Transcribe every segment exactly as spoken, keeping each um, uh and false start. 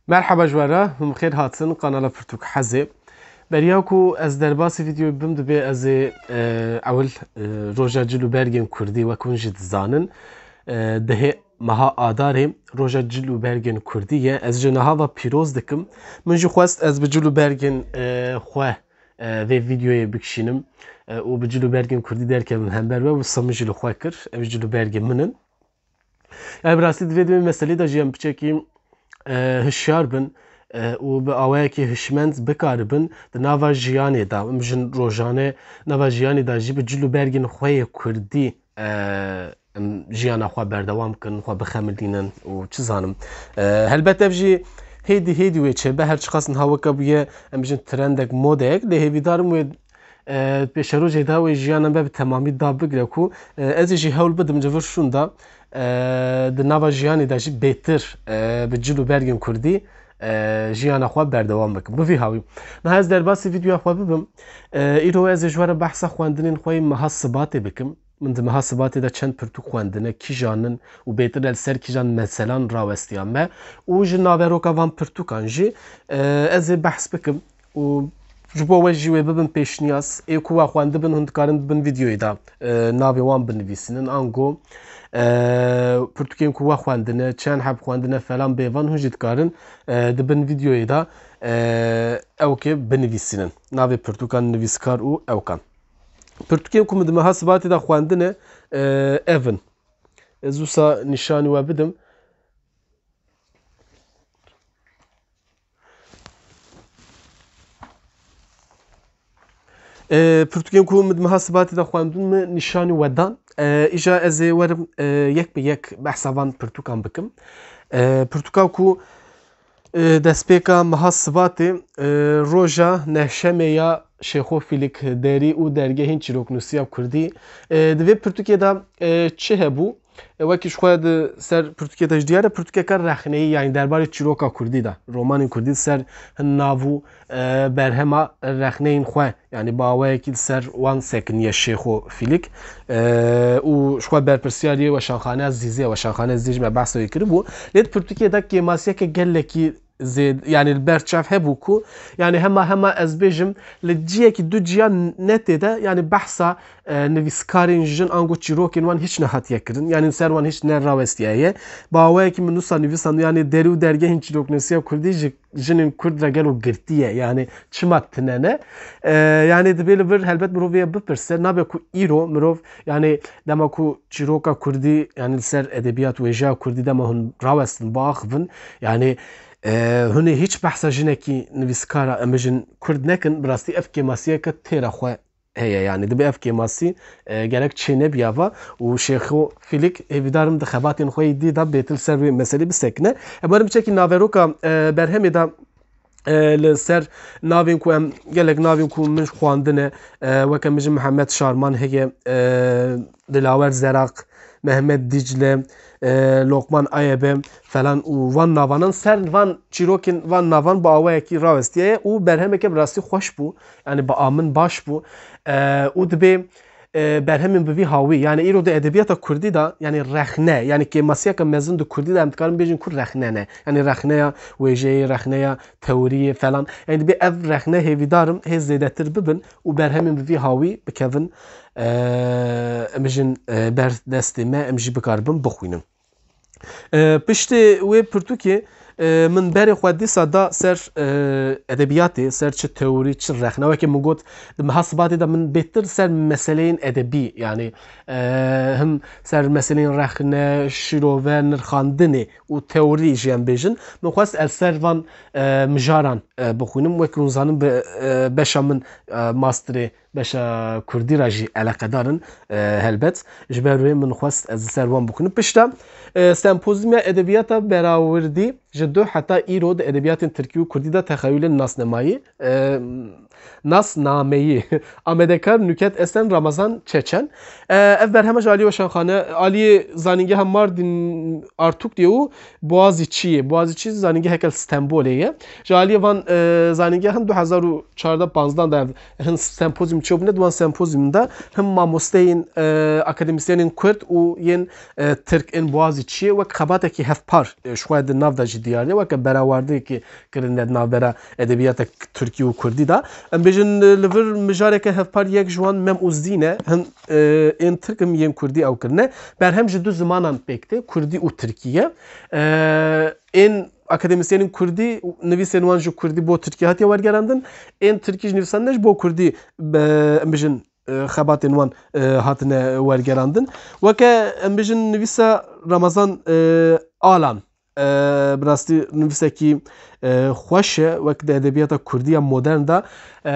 Merheba ji we re, hûn bi xêr hatin kanala Pirtûk Hezê. Beriya ku ez derbasî vîdeoyê bim, dibê ez ê, e, ewil, e, roja cil û bergên kurdî, wek hûn jî dizanin, e, dehê meha Adarê roja cil û bergên kurdî ye. Ez ji niha ve pîroz dikim. Min jî xwest ez bi cil û bergên, e, xwe, e, vê vîdeoyê bikişînim, e, û bi cil û bergên kurdî derkevim hember we. Wisa min jî li xwe kir. Ev cil û bergên min in. Ev rastî di vê, di vê meselê de jî em piçekî, e, hişyar bin, e, û bi awayekî hişmend bikaribin di nava jiyanê de, em jin rojane nava jiyanê de jî bi cil û bergên xwe yê kurdî, e, em jiyana xwe berdewam kin, xwe bixemilînin û çi zanim. E, helbet ev jî hêdî hêdî wê çêbe, her çiqas niha weke bûye, em jin trendek, modeyek, lê hêvîdarim wê, e, pêşerojê de wê jiyana me bi temamî da bigire ku, e, ez ê jî hewl bidim ji vir şûn de, e, di nava jiyanê de jî bêtir, e, bi cil û bergên kurdî, e, jiyana xwe berdewam bikim. Bi vî hawî. Niha ez derbasî vîdeoya xwe bibim. E, îro ez ê ji we re behsa xwendinên xwe yê meha Sibatê bikim. Min di meha Sibatê de çend pirtûk xwendine, kîjan in û bêtir de li ser kîjan meselan rawestiya me û ji naveroka van pirtûkan jî, e, ez ê behs bikim. Û ji bo we jî wê bibin pêşniyaz. Ê ku we xwendibin, hûn dikarin di bin vîdeoyê de, e, navê wan binivîsînin. Ango, e, pirtûkên ku we xwendine, çend heb xwendine, felan bêvan, hûn jî dikarin, e, di bin vîdeoyê de, e, ewkê binivîsînin. Navê pirtûkan, nivîskar û ewkan. Pirtûkên ku min di meha Sibatê de xwendine, e, ev in. Ez wisa nîşanî we bidim. E, pirtûkên ku min di meha Sibatê de xwendin, min nîşanî we dan. E, îja ez ê werim, e, yek bi yek behsa van pirtûkan bikim. E, pirtûka ku, e, destpêka meha Sibatê, e, roja nehşemê ya Şêxo Fîlik, derî û dergehên çîroknûsiya kurdî. E, di vê pirtûkê de, e, çi hebû? E, wekî ji xwe di ser pirtûkê de jî diyar e, pirtûkeke rexneyî, yanî derbarê çîroka kurdî de, romanên kurdî ser hin nav û, e, berhema rexneyên xwe, yanî bi awayekî li ser wan sekiniye Şêxo Fîlik, e, û ji xwe berpirsiyariyê Weşanxaneya Zîzê, Weşanxaneya Zîzê jî me behsa wê kiribû. Lê di pirtûkê de kêmasiyeke gelekî zêd-, yanî li ber çav hebû ku, yanî hema hema ez bêjim, li ciyekî du ciya netê de, yanî behsa, e, nivîskarên jin ango çîrokên wan hîç nehatiye kirin. Yanî li ser wan hîç nerawestiyaye. Bi awayekî min wisa nivîsand, yanî derî û dergehên çîroknûsiya kurdî ji jinên kurd re gelo girtî ye. Yanî çima tune ne? E, yanî dibê li vir helbet mirov vê bipirse, nabe ku îro mirov, yanî dema ku çîroka kurdî, yanî li ser edebiyat, wêjeya kurdî dema hûn rawestin, biaxivin, yanî, e, hûn ê hîç behsa jinekî nivîskara, em bijin, kurd nekin, bi rastî ev kêmasiyeke têra xwe heye, yanî dibê ev kêmasî, e, gerek çê nebiyava û Şêxo Fîlik hêvîdarim di xebatên xwe yî dî de bêtir ser wê meselê bisekine. Em werin biçekî naveroka, e, berhemê de, e, li ser navên ku em, gelek navên ku min xwandine, e, weke min ji Mihemed Şarman heye, e, Dilawer Zeraq, Mehmet Dicle, e, Lokman Ayebe falan û van navanan, ser van çîrokên van navan bi awayekî rawestiye û berhemeke bi rastî xweş bû, yanî bi amin baş bû, e, û dibê, e, berhemên bi vî hawî, yanî îro di edebiyata kurdî de, yanî rexne, yanî kêmasiyeke mezin di kurdî de em dikarin bêjin ku rexne ne. Yanî rexneya wêjeyê, rexneya teoriyê falan. Yanî dibê ev rexne hêvîdarim hê zêdetir bibin û berhemên bi vî hawî bikevin, e, em jin, e, ber destê me, em jî bikaribin bixwînin. E, piştê wê pirtûkê, e, min berê xwe dîsa da ser, e, edebiyatê, ser çi teorî, çi rexne. Wekî min got, di meha Sibatê de min bêtir ser meseleyên edebî, yanî, e, him ser meseleyên rexne, şîrove, nirxandinê û teorî jî em bêjin. Min xwest ez ser van, e, mijaran, e, bixwînim. Wekî hûn zanin bi, e, beşa min, e, masterê beşa kurdî re jî eleqedar in, e, helbet. Ji ber wê min xwest ez li ser wan bixwînim. Pişta, e, Sempozyuma Edebiyata Berawirdî ji du heta îro di edebiyatên tirkî û kurdî de texeyulên nasnemayî, e, nasnameyî, amadekar Nûket Esen, Ramazan Çeçen. E, ev berhema ji aliyê Weşanxane, aliyê Zanîngeha Mardin Artuklu'yê û Boğaziçi'yê, Boğaziçi zanîngeheke li Stenbolê ye. Ji aliyê van e, zanîngehan du hezar û çardeh panzdeh de ev hin sempozyum çêbûne, di wan sempozyum de him mamosteyên, e, akademîsyenên Kurd û yên, e, Tirk ên Boğazî çiyê wek xebatekî hevpar, e, ji xwe di nav de jî diyar diye, weke berawardeyekî kirine di navbera edebiyata Tirkî û Kurdî de. Em bêjin, e, li vir mijareke hevpar yek ji wan Mem Uzdî ne, hin, e, ên Tirk him yên Kurdî ew kirine. Berhem ji du zimanan pêk tê, Kurdî û Tirkî ye. E, ên akademîsyenên Kurdî, nivîsên wan ji Kurdî bo Tirkî hatiye wergerandin. Ên Tirkî ji nivîsandine ji bo Kurdî, be, em bijin, e, xebatên wan, e, hatine wergerandin. Weke em bijin nivîsa Ramazan, e, Alan, e, bi rastî nivîsekî, e, xweş e, wek di edebiyata Kurdî ya modern de, e,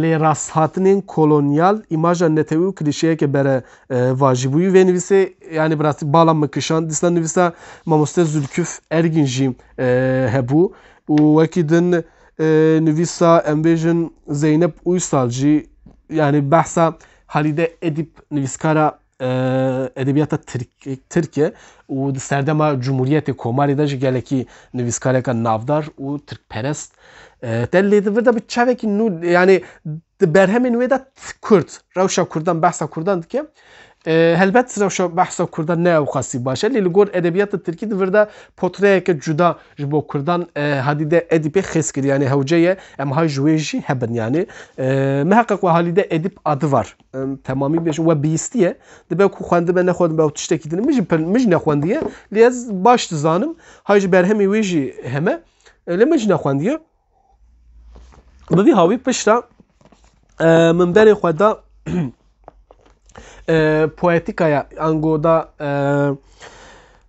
lê rasthatinên kolonyal îmaja netewî û klîşeyeke bere, e, vajîbûyî vê nivîsê, yani bi rastî bala min kişand. Dîsa nivîsa mamoste Zülküf Ergin jî, e, hebû û wekî din, e, nivîsa em bêjin Zeynep Uysal jî, yani behsa Halide Edip nivîskara, e, edebiyata Tirk-, Tirk e û di serdema Cumhuriyetê Komarê de jî gelekî nivîskareka navdar û Tirkperest, e, te lê di vir de bi çavekî nû, yani di berhemên wê de t-, Kurd, rewşa Kurdan, behsa Kurdan dike. E, helbet rewşa behsa Kurdan ne ewqasî baş e, lê li gor edebiyata Tirkî di vir de potreyeke cuda ji bo Kurdan, e, Hadîde Edîpê xêz kiriye, yani hewce ye, em hay ji wê jî hebin yani. E, miheqeq we Halîde Edîp adivar, em, temamî bêjin, we bihîstiye, dibe ku xwendibe nexwendibe ew tiştekî din e. Min jî pir-, min jî nexwendiye, lê ez baş dizanim, hay ji berhemê wê jî heme, e, lê min jî nexwendiye. Bi vî hawî pişta, e, min berê xwe da, e, poetikaya, ango da, e,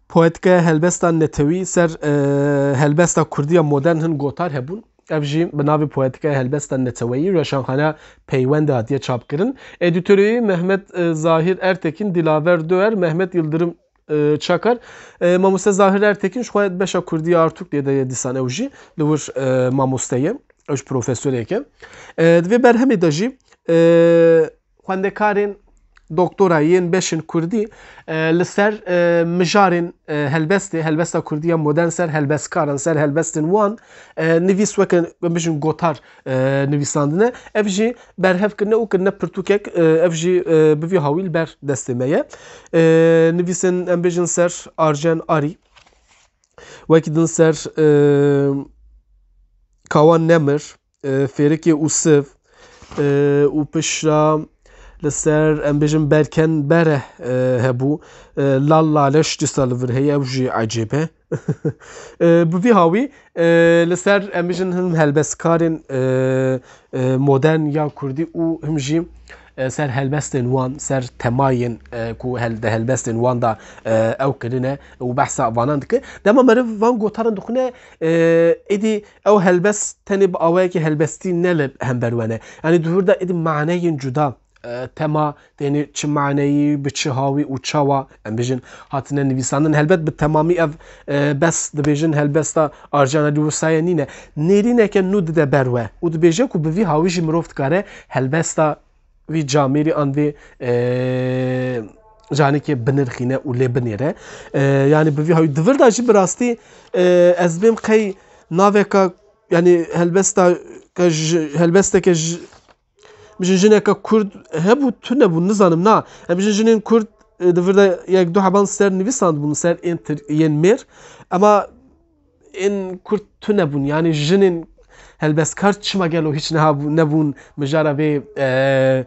poetikaya helbesta netewî ser, e, helbesta Kurdiya modern hin gotar hebûn. Ev jî bi navê Poetikaya Helbesta Neteweyî Weşanxaneya Peywendê hatiye çapkirin. Edîtorê wî Mehmet, e, Zahir Ertekin, Dilaver Doer, Mehmet Yildirim, e, Çakar. E, mamoste Zahir Ertekin ji xwe beşa Kurdî ya Artuklu'yê de ye dîsan ew jî. Li wir, e, mamoste ye. Ew jî profesorek e. E, di vê berhemê de jî, e, xwendekarên doktora yên beşên Kurdî, e, li ser, e, mijarên, e, helbestê, helbesta Kurdî ya modern ser helbestkaran, ser helbestên wan, e, nivîs weke, em bijin gotar, e, nivîsandine. Ev jî berhev kirine û kirine pirtûkek, e, ev jî, e, bi vî hawî li ber destê me ye. E, nivîsên, em bêjin, ser Arjen Arî, wekî din ser, e, Kawan Nemir, e, Fêrikê Ûsiv, e, û pişra li ser, em bêjin, Berken Bere, e, hebû. E, Lal Laleş dîsa li vir heye, ew jî ecêb e. E, bi vî hawî, e, li ser, em bijin, him helbestkarên, e, e, modern ya Kurdî û him jî, e, ser helbestên wan, ser temayên, e, ku hel-, di helbestên wan de, e, ew kirine û behsa vanan dike. Dema meriv van gotaran dixwine, e, êdî ew helbest tenê bi awayekî helbestî ne li hember we ne. Yanî di vir de êdî maneyên cuda, e, tema tenê çi maneyî, bi çi hawî û çawa, em bijin, hatine nivîsandin. Helbet bi temamî ev, e, bes dibêjin helbesta Arjana Lî Wisa ye nîne. Nêrîneke nû dide ber we û dibêje ku bi vî hawî jî mirov dikare helbesta vî camêrî an vê, e, canikê binirxîne û lê binêre. E, yanî bi vî hawî di vir de jî bi rastî, e, ez bêm qey naveka, yanî helbesta ke ji, helbesteke ji, Bijin jineke Kurd hebû, tune bû, nizanim na. Em bijin jinên Kurd, e, di vir de yek du heban ser nivîsandibûn, ser ên tir-, yên mêr. Ema ên Kurd tune bûn. Yanî jinên helbestkar çima gelo hiç niha bû-, nebûn mijara vê, e,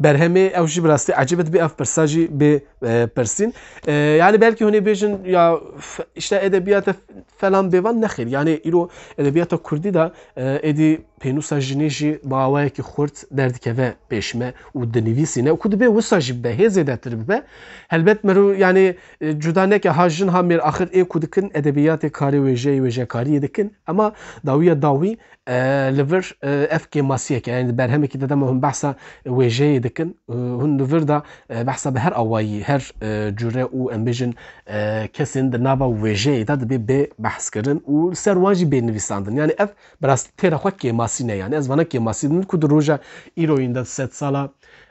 berhemê? Ew jî bi rastî ecêb e, dibê ev pirsa jî bê, e, pirsîn. E, yanî belkî hûn ê bêjin, ya f-, işte edebiyata f-, falan bêvan, nexêr. Yanî îro edebiyata Kurdî de, e, êdî pênûsa jinê jî bi awayekî xurt derdikeve pêş me û dinivîsîne û ku dibe wisa jî bibe, hê zêdetir bibe. Helbet mero, yanî, e, cuda neke ha jin ha mêr, axir ê ku dikin edebiyatê karê wêjeyê, wêjekariyê dikin. Ema dawiya dawî, e, li vir, e, ev kêmasiyek e. Yanî di berhemekî de dema hûn behsa wêjeyê dikin, e, hûn li vir de, e, behsa bi her awayî, her, e, cure û em bêjin, e, kesên di nava wêjeyê de dibê bê behskirin û li ser wan jî bê nivîsandin. Yanî ev bi rastî têra xwe kêmasî ne, yanî ez vana kêmasî din ku di roja îroyîn de, sedsala,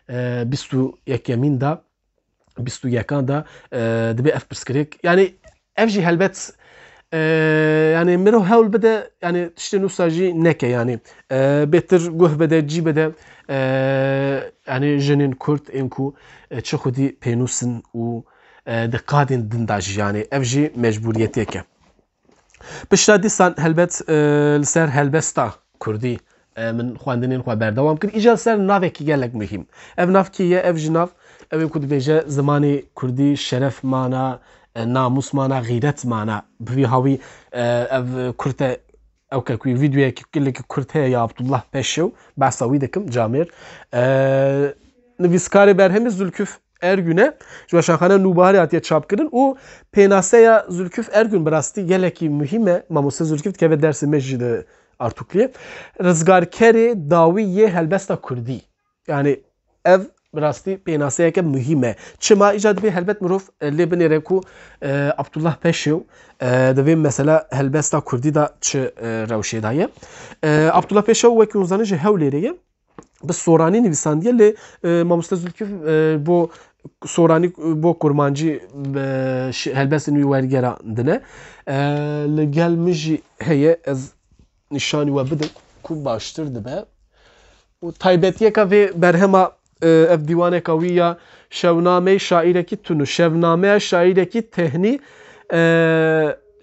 e, bîst û yekemîn de, bîst û yekan de, e, dibê ev pirsgirêk, yanî ev jî helbet E, yani mirov hewl bide, yani tiştên wisa jî neke yani. E, bêtir guh bide, cî bide. E, yani jinên Kurd ên ku, e, çi xwedî pênûs in û, e, di qadên din de jî yani ev jî mecbûriyetêk e. Pişta dîsan helbet, e, li ser helbesta Kurdî, e, min xwendinên xwe berdewam kir. Îcar ser navekî gelek muhîm. Ev nav kî ye? Ev ji nav, ew ê ku dibêje zimanê Kurdî şeref mana, e, namûs mana, xîret mana. Bi vî hawî, e, ev kurt e, ew ke ku vîdeoyekî gelekî kurt heye ya Abdullah Peşew, behsa wî dikim, camêr. E, nivîskarê berhemê Zulkuf Ergün e, ji Weşanxaneya Nûbiharê hatiye çapkirin û pênaseya Zulkuf Ergün bi rastî gelekî muhîm e. Mamoste Zulkuf dikeve dersê me jî di Artukliyê. Rizgarkerê dawî yê helbesta Kurdî. Yani ev bi rastî pênaseyeke muhîm e. Çima? Îca dibê helbet mirov, e, lê binêre ku, e, Abdullah Peşew, e, di vê mesela helbesta Kurdî de çi, e, rewşê de ye. E, Abdullah Peşew wekî hûn zanin ji Hewlêrê ye. Bi soranî nivîsandiye lê, e, Mamoste Zulkuf, e, bo soranî, bo kurmancî, e, şi-, helbestên wî wergerandine. E, li gel min jî heye, ez nîşanî we bidim ku baştir dibe. Û taybetiyeka vê berhema, e, ev dîwaneka wî ya Şewnameyê şaîrekî tunu, Şevnameya şaîrekî tehnî, e,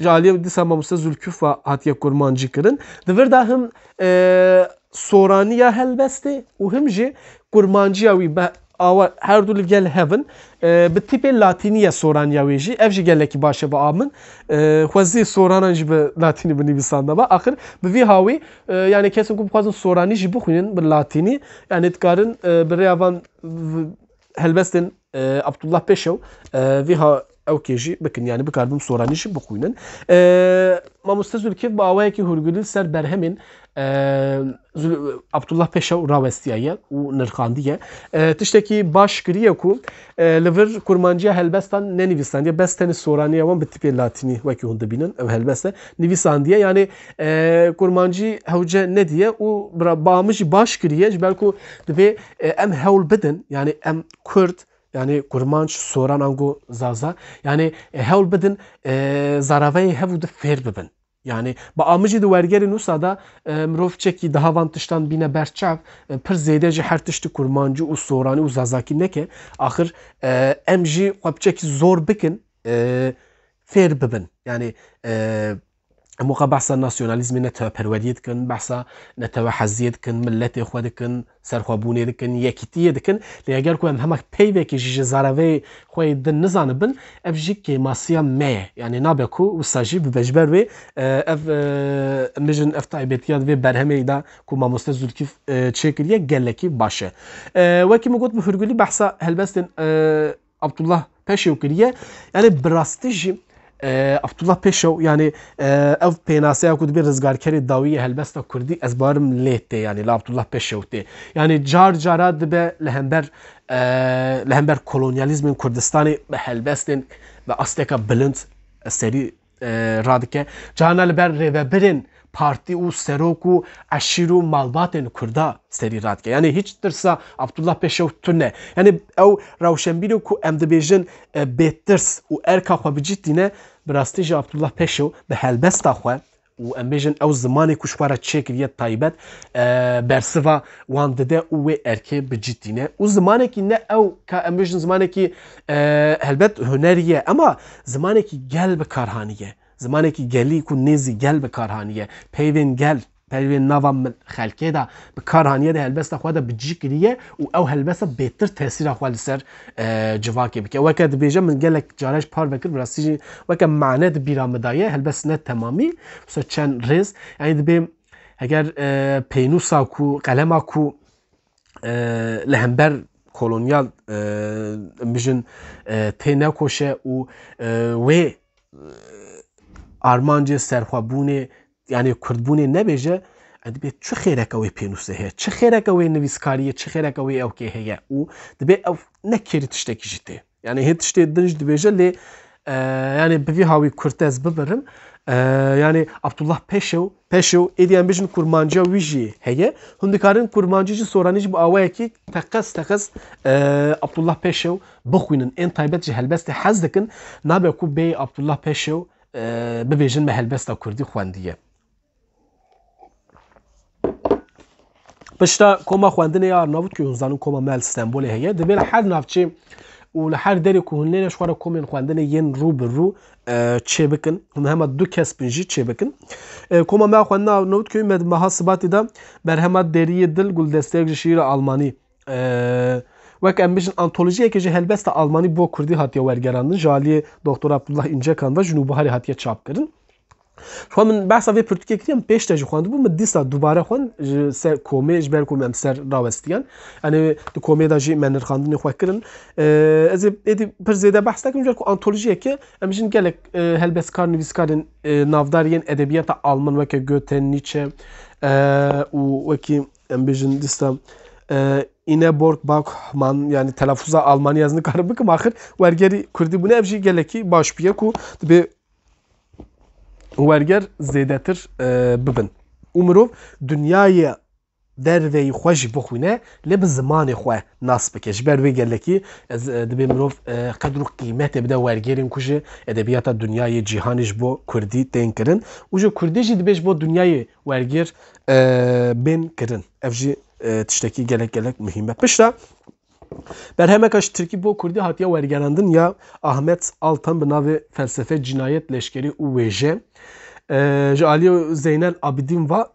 ji aliyê dîsa Mamoste Zulkuf ve hatiye kurmancî kirin. Di vir de him, e, soraniya helbestê û him jî kurmanciya wî be awa her du li gel hev in. E, bi tîpê latînî ye soraniya wê jî. Ev jî gelekî baş e bi a min. E, xwezî soranan jî bi latînî binivîsandaba. Axir bi vî hawî, e, yani kesên ku bixwazin soranî jî bixwînin bi latînî, yani dikarin, e, bi rêya van v-, helbestên, e, Abdullah Peşew, e, vî ha ew kê jî bikin, yani bikaribin soranî jî bixwînin. E, Mamoste Zulkif bi awayekî hûrgulî li ser berhemên, e, Zul-, Abdullah Peşew rawestiyaye û nirxandiye. E, tiştekî baş kiriye ku, e, li vir kurmanciya helbestan nenivîsandiye, bes tenê soraniya wan bi tîpê latînî wekî hûn dibînin, ev helbest e, nivîsandiye. Yani, e, kurmancî hewce nediye û bira-, bi a min jî baş kiriye, ji ber ku dibê, e, em hewl bidin, yani em Kurd, yani kurmanc, soran ango zaza, yani, e, hewl bidin, e, zaraveyê hev û di fêr bibin. Yani bi a min jî di wergerên wisa de, e, mirov çekî daha van tiştan bîne ber çav, e, pir zêde jî her tiştî kurmancî û soranî û zazakî neke. Axir, e, em jî xwe bi çekî zor bikin, e, fêr bibin. Yani, e, em weka behsa nasyonalîzmê, neteweperweriyê dikin, behsa neteweheziyê dikin, miletê xwe dikin, serxwebûnê dikin, yekîtiyê dikin. Lê eger ku em hema peyvekê jî ji zaraveyê xwe yê din nizanibin, ev jî kêmasiya me ye. Yani nabe ku wisa jî bibe. Ji ber wê, e, ev, e, em bêjin ev taybetiya di vê berhemê de ku mamoste Zulkîf, e, çêkiriye gelekî baş e. E, wekî min got bi hûrgulî behsa helbestên, e, Abdullah Peşew kiriye. Yani bi rastî jî, e, Abdullah Peşew, yani, e, ev pênaseya ku dibê rizgarkerê dawî yê helbesta Kurdî, ez barim lê tê, yani li Abdullah Peşew tê. Yani car cara dibe li hember, e, li hember kolonyalîzmên Kurdistanê bi helbestên bi asteka bilind serî, e, radike. Carna li ber rêvebirên partî û serok û eşîr û malbatên Kurda serî radike. Yani hiç tirsa Abdullah Peşew tune. Yani ew rewşenbîrê ku em dibêjin, e, bêtirs û erka xwe bi cî tîne, bi rastî jî Abdullah Peşew bi helbesta xwe û em bêjin ew zimanê ku ji xwe re çêkiriye taybet, e, bersiva wan dide û wê erkê bi cî tîne. Û zimanekî ne ew ka em bêjin zimanekî, e, helbet hunerî ye, ema zimanekî gel bi kar haniye. Zimanekî gelî ku nêzî gel bi kar haniye. Peyvên gel, peyvên nava mil-, xelkê de bi kar haniye, di helbesta xwe de bi cî kiriye û ew helbesta bêtir tesîra xwe li ser, e, civakê bike. Weke dibêje, min gelek cara jî parve kir, bi rastî jî weke mane di bîra min de ye, helbest ne temamî, wisa çend rêz. Yani dibê heger, e, pênûsa ku, qelema ku, e, li hember kolonyal, e, bijin, e, tê nekoşe û, e, wê, e, armancê serxwebûnê, yani kurdbûnê nebêje, e, dibê çi xêreke wê pênûsê heye, çi xêreke wê nivîskariyê, çi xêreke wê ewkê heye û dibê ew ne kêrî tiştekî jî tê. Yani hê tiştê din jî dibêje lê, e, yani bi vî hawî kurt ez bibirim. E, yani Abdullah Peşew, Peşew, êdî em bêjin kurmanciya wî jî heye. Hûn dikarin kurmancî jî soranî jî bi awayekî teqez teqez, e, Abdullah Peşew bixwînin. Ên taybet ji helbestê hez dikin. Nabe ku bê Abdullah Peşew, e, bibêjin me helbesta kurdî xwendiye. Pişta koma xwendinê ya Arnavutköy, hûn zanin koma me li Stenbolê heye, divê li her navçê û li her derê ku hûn lê ne ji xwe re komên xwendinê yên rû bi rû, e, çêbikin. Hûn hema du kes bin jî çêbikin. E, koma me ya xwendina Arnavutköy me di meha Sibatê de berhema Deriyê Dil, Guldesteyek ji şîîra Almanî, e, wek em bijin antolojiyeke ji helbesta Almanî bo Kurdî hatiye wergerandin. Ji aliyê Doktor Abdullah İncekan ve ji Nûbiharê hatiye çapkirin. Xwe min behsa vê pirtûkê kiriye, min pêş de jî xwendibû, min dîsa dubare xwend ji ser komê, ji ber ku em ser rawestiyan. Yanî di komê de jî me nirxandinê xwe kirin. E, ez ê êdî pir zêde behs nekim, ji ber ku antolojiyeke em jin gelek, e, helbestkar, nivîskarên, e, navdar yên edebiyata Alman weke Goethe, Nietzsche, e, û wekî em bêjin dîsa, e, Ingeborg Bachmann, yanî telaffuza Almanî ez nikarim bikim, axir wergerî Kurdî bûne, ev jî gelekî baş bûye ku dibê werger zêdetir, e, bibin. Û mirov dinyayê derveyî xwe jî bixwîne, lê bi zimanê xwe nas bike. Ji ber wê gelekî ez, e, dibê mirov, e, qedr û qîmetê bide wergêrên ku ji edebiyata dinyayê cîhanê ji bo Kurdî tên kirin. Û ji Kurdî jî dibê ji bo dinyayê wergêr, e, bên kirin. Ev jî, e, tiştekî gelek gelek muhîm e. Pişta berhemeka ji Tirkî bo Kurdî hatiye wergerandin ya Ahmet Altan bi navê Felsefe, Cinayet, Leşkerî û Wêje. E, ji aliyê Zeynel Abidîn va,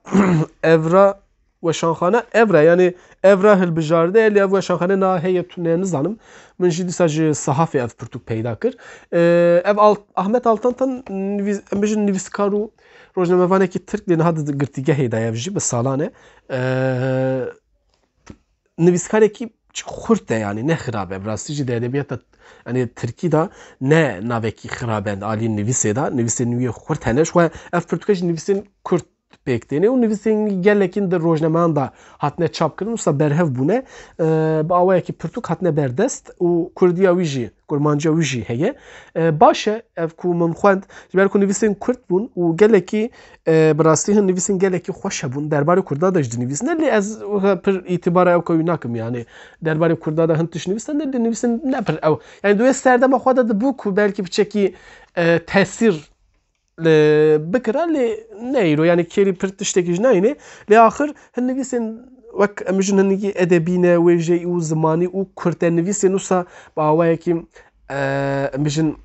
Evra Weşanxane, Evra, yanî Evra hilbijarde, lê ev weşanxane na heye tune nizanim. Min jî dîsa ji sehafê ev pirtûk peyda kir. E, ev Al-, Ahmet Altan tan nivîs-, em bijin nivîskar û rojnamevanekî Tirk lê niha di girtîgehê de ye, ev jî bi salan e. E, nivîskarekî çik xurt e, yanî ne xirab e. Bi rastî jî di edebiyata, yanî, tirkî de ne navekî xirab e alî nivîsê de. Nivîsên wî yê xurt hene. Ji xwe ev pirtûke jî nivîsên kurt pêk têne û nivîsên gelekî di rojnameyan de hatine çap kirin, wisa berhev bûne. E, bi awayekî pirtûk hatine berdest û kurdiya wî jî, kurmanciya wî jî heye. E, baş e, ev ku min xwend, ji ber ku nivîsên kurd bûn û gelekî, e, bi rastî hin nivîsên gelekî xweş hebûn. Derbarê kurda de jî dinivîsine, lê ez pir îtibara ew kewî nakim, yanî derbarê kurda de hin tişt nivîsine, lê nivîsên ne pir ew. Yanî di wê serdema xwe de dibû ku belkî piçekî, e, tesîr li bikira, lê ne îro, yanî kêrî pir tiştekî ji nayînê. Lê axir hin nivîsên wek em jin hinekî edebî ne, wêjeyî û zimanî û kurtenivîsên wisa bi awayekî, e, em bijin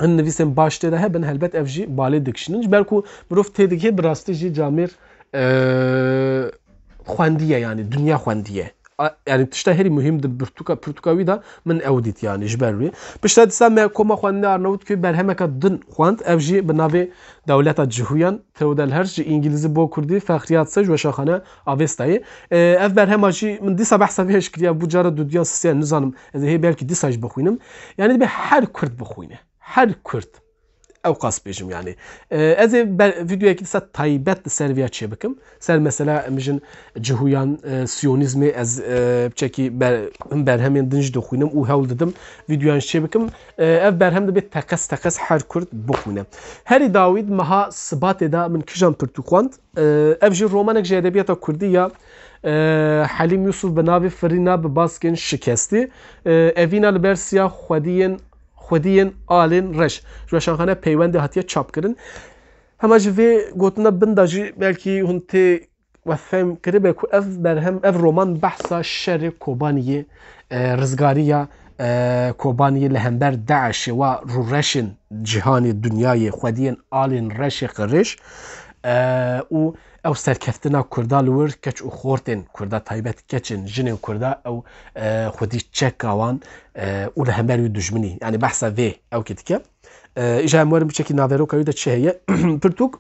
hin nivîsên baş tê de hebin, helbet ev jî balê dikişînin. Ji ber ku mirov tê digihê bi rastî jî camêr, e, xwendiye, yanî dinya xwendiye. A, yanî tişta herî muhîm di pirtûka, pirtûka wî de min ew dît, yanî ji ber wî. Pişta dîsa me koma xwendina Arnavutköy berhemeke din xwend, ev jî bi navê Dewleta Cihuyan, Theodor Herz, ji îngilîzî bo kurdî, Fexriyat Se, ji Weşanxane Avestayê. E, ev berhema jî min dîsa behsa vê hêj kiriya, bû cara dudiyan sisiyan, nizanim, ez ê hê belkî dîsa jî bixwînim. Yanî dibê her kurd bixwîne. Her kurd. Ew qas bêjim, yanî. E, ez ê ber-, vîdeoyekî dîsa taybet li ser vêya çêbikim. Ser mesela, em bijin, Cihuyan, e, Siyonîzmê, ez, e, piçekî ber-, hin berhemên din jî dixwînim û hewl didim vîdeoyan jî çêbikim. E, ev berhem dibê teqez teqez her kurd bixwîne. Herî dawî di meha Sibatê de min kîjan pirtûk xwend? E, ev jî romanek ji edebiyata kurdî ya, e, Helîm Yusuf bi navê Firîna bi baskên şikestî. E, evîna li ber siya xwediyên, xwediyên alên reş ji Weşanxane Peywendê hatiye çapkirin. Hema ji vê gotina bin de jî belkî hûn tê we fehm kiribe ku ev berhem, ev roman behsa şerê Kobaniyê, e, rizgariya, e, Kobaniyê li hember DAIŞê, wa rûreşên cîhanê, dinyayê, xwediyên alên reşê qirêj, e, û ew serkeftina Kurda li wir, keç û xortên Kurda, taybet keçên, jinên Kurda, ew, e, xwedî çeka wan, e, û li hember wî dijminî. Yanî behsa vê ew kê dike. E, îja em werin biçekî naveroka wî de çi heye? Pirtûk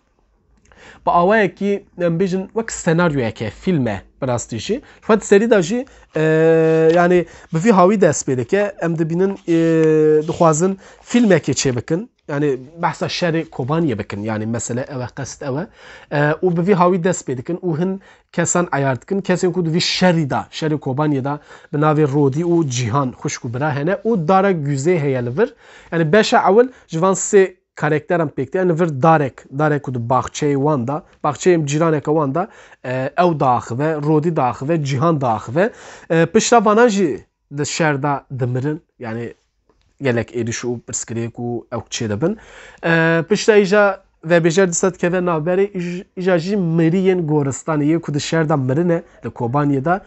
bi awayekî, em bêjin, wek senaryoyeke, fîlm e bi rastî jî. Ji xwe di serî de jî, e, yanî bi vî hawî dest pê dike. Em dibînin, e, dixwazin fîlmekê çêbikin. Yanî behsa şerê Kobaniyê bikin. Yanî mesele ew e, qest ew e. E, û bi vî hawî dest pê dikin û hin kesan eyar dikin. Kesên ku di vî şerî de, şerê Kobaniyê de bi navê Rodî û Cîhan xwişk û bira hene û dara Guzê heye li vir. Yanî beşa ewil ji van sê karakteran pêk tê. Li vir darek, darek ku di baxçeyê wan de, baxçeyê cîraneke wan de, e, ew diaxive, Rodî diaxive, Cîhan diaxive. E, pişta vana jî di şer de dimirin. Yanî gelek êrîş û pirsgirêk û ew çê dibin. E, pişta îja vebêjer dîsa dikeve navberê, îj-, îja jî mirî yên goristanê yê ku di şer de mirine, li Kobaniyê de,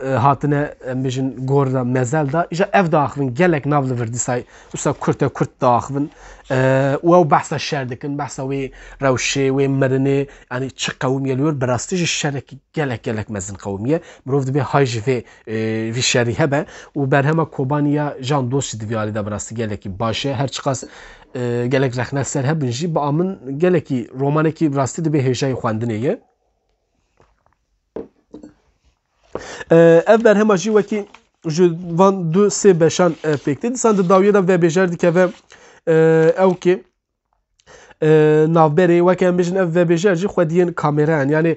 e, hatine, em bêjin, gor de, mezel de, îja ev diaxivin, gelek nav li vir dîsa, wisa kurt e kurt diaxivin. E, û ew behsa şer dikin, behsa wê rewşê, wê mirinê, yanî çi qewimiye li wir, bi rastî jî şerekî gelek, gelek mezin qewimiye. Mirov dibê hay ji vê, e, vî şerî hebe û berhema Kobaniya Jan Dost jî di vî alî de bi rastî gelekî baş e. Her çiqas, e, gelek rexne ser hebin jî, bi a min gelekî romanekî bi rastî dibê hêjayî xwendinê ye. E, ev berhema jî wekî ji van du sê beşan, e, pêk tê. Dîsan di dawiyê de vebêjer dikeve, e, ew kê, e, navberê, weke em bêjin ev vebêjer jî xwediyên kamera in. Yanî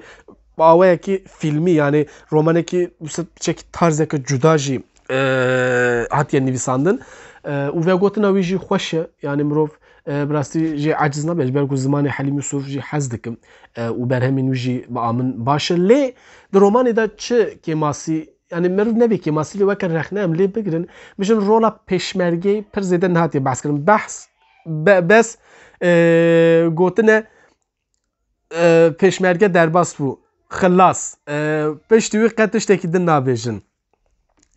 bi awayekî fîlmî, yanî romanekî wisa piçekî tarzeke cuda jî, e, hatiye nivîsandin. E, û vegotina wî jî xweş e. Yanî mirov, e, bi rastî jê eciz nabe, ji ber ku zimanê Helîm Yusuf jî hez dikim. E, û berhemên wî jî bi a min baş e. Lê di romanê de çi kêmasî, yanî meriv nebê kêmasî lê weke rexne em lê bigirin, bijin rola pêşmergeyê pir zêde nehatiye behs kirin. Behs, be-, bes, e, gotine, e, pêşmerge derbas bû. Xilas. E, piştî wî qet tiştekî din nabêjin.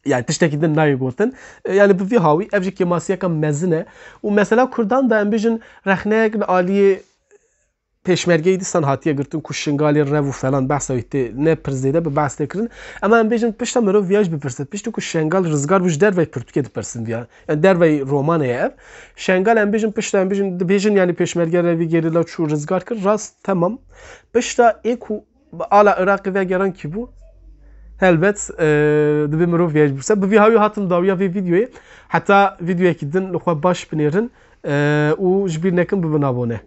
Yani tiştekî din nayê gotin. E, yani bi vî hawî ev jî kêmasiyeke mezin e. Û mesela Kurdan da em bêjin rexneyek li aliyê pêşmergeyê dîsan hatiye girtin ku Şingalê rev û falan behsa wî tê ne pir zêde bi behs tê kirin. Ema em bêjin pişta mirov viya jî bipirse. Piştî ku Şengal rizgar bû ji dervey pirtûkê dipirsin viya. Yani dervey romanê ye ev. Şengal em bêjin pişta em bêjin dibêjin yani pêşmerge revî gerîla çû rizgar kir. Rast, temam. Pişta ê ku ala Iraqê vegeran kî bû? Helbet, e, dibê mirov viya jî bipirse. Bi vî hawî hatim dawiya vê vîdyoyê. Heta vîdyoyekî din li xwe baş binêrin, e, û ji bîr nekin bibin abone.